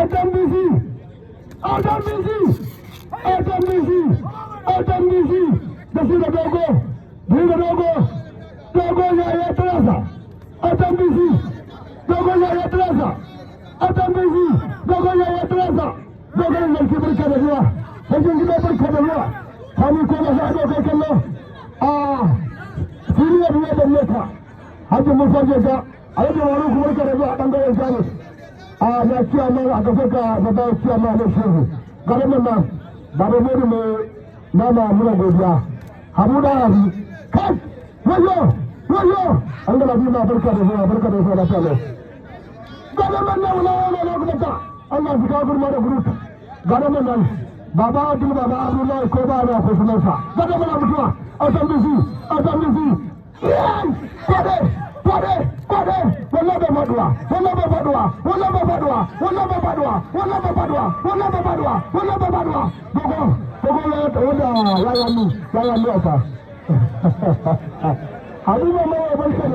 Autan BC, Autan BC, Autan BC, Autan BC da shi da Dogo, shi da Dogo, Dogo ya tarasa. Autan BC, Dogo ya tarasa. Autan BC, Dogo ya tarasa. Dogon Sarki, barka da zuwa. Sarkin gida, barka da zuwa. Sani ko ba za a ɗauka kallo a siniya biya da neka. Hajji Musa Jega, Alhaji Wani, kuma barka da zuwa. Ɓangaren Jamus a na ciyama a gasar ka da ba ciyama na Shehu garin nan, Baba Mori mai nama, muna godiya. Habu da Habu kai, wayo wayo, an gala biyu ma. Barka da zuwa, barka da zuwa, lafiya lau. Garin nan na wula wala na kuma ta Allah su kawo gurma da group. Garin nan Baba Abdul, Baba Abdullahi, ko ba na ko sunansa. Garin mana mutuwa. Autan BC, Autan BC, kwade kwade kwade. Wallahi bai faduwa, wallahi bai faduwa, wallahi bai faduwa, wallahi bai faduwa, wallahi bai faduwa, wallahi bai faduwa, wallahi bai faduwa. Dogo, Dogo ya wanda ya yi hannu, ya yi hannu. Aka Habiba mai, barka da